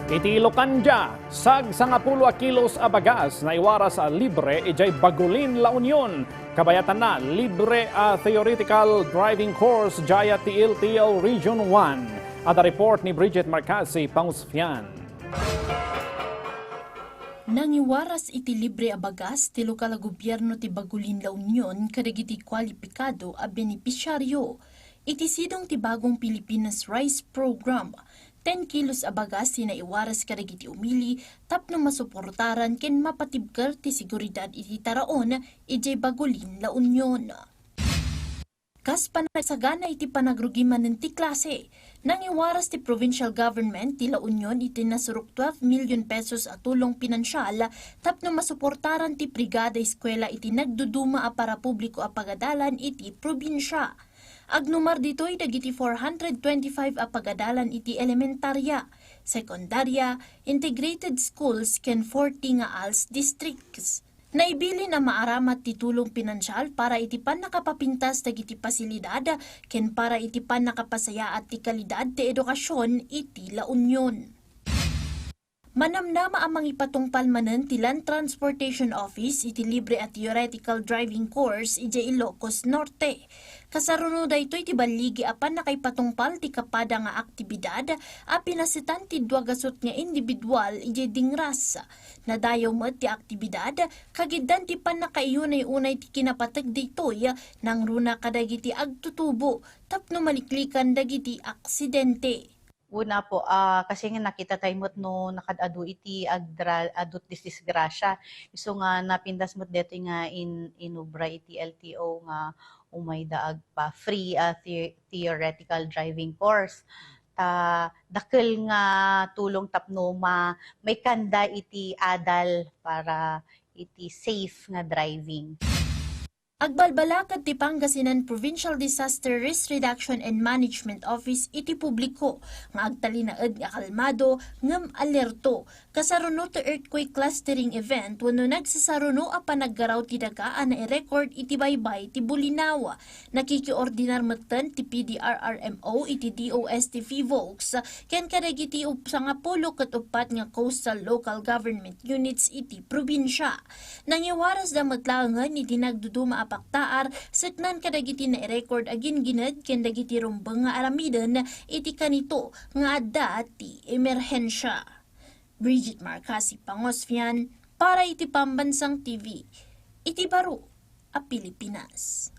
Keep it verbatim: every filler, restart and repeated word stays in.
Iti Locandia, sag sangapulo a kilos a bagas naiwaras a libre idiay Bagulin, La Union. Kabayatanna, libre a theoretical driving course diay T L T O Region one. Adda report ni Bridget Marcasi Pangusfian. Nangiwaras iti libre a bagas ti lokal a gobierno ti Bagulin, La Union kadagiti kualipikado a benepisiario iti sidong ti Bagong Pilipinas Rice Program. Ten kilos a bagas ti naiwaras kadagiti umili tapno masuportaran ken mapatibker ti seguridad iti taraon idiay Bagulin, La Union. Kas panagsagana iti panagrugi manen ti klase, nangiwaras ti provincial government ti La Union iti nasurok twelve million pesos a tulong pinansial tapno masuportaran ti Brigada Eskwela iti nagduduma a parapubliko a pagadalan iti probinsia. Agnumar ditoy dagiti four hundred twenty-five a pagadalan iti elementaria, sekundaria, integrated schools ken forty nga ALS districts. Naibilin a maaramat ti tulong pinansial para iti pannakapapintas dagiti pasilidad ken para iti pannakapasayaat ti kalidad ti edukasion iti La Union. Manamnama a mangipatungpal manen ti Land Transportation Office iti libre a theoretical driving course idiay Ilocos Norte. Kasaruno daytoy ti balligi a pannakaipatungpal ti kapada nga aktibidad a pinasetan ti dua gasut nga individual idiay Dingras. Nadayaw met ti aktibidad, kagiddan ti pannakaiyunay-unay ti kinapateg daytoy nangruna kadagiti agtutubo tapno maliklikan dagiti aksidente. Una po, ah, kasi nga nakita tayo met no nakad-adu iti agdra-, adut disdisgrasya. Isu nga napintas met detoy nga in-, inubra iti L T O nga umayda agpa-free, ah, the-, theoretical driving course. Ta dakkel nga tulong tapno ma-, maikanda iti adal para iti safe nga driving. Agbalbalakat ti Pangasinan Provincial Disaster Risk Reduction and Management Office iti publiko nga agtalinaed nga kalmado ngem alerto kasaruno ti earthquake clustering event wenno nagsasaruno a panaggaraw ti daga a nairecord iti baybay ti Bulinaw. Nakikiordinar metten ti P D R R M O iti D O S T PHIVOLCS ken kadagiti up-, sangapulo ket uppat nga coastal local government units iti probinsia. Nangiwarasda met laengen iti nagduduma a paktaar seknan kadagiti nairecord a gingined ken dagiti rumbeng nga aramiden iti kanito nga adda ti emerhensia. Bridget Marcasi Pangosfian para iti Pambansang T V iti baro a Pilipinas.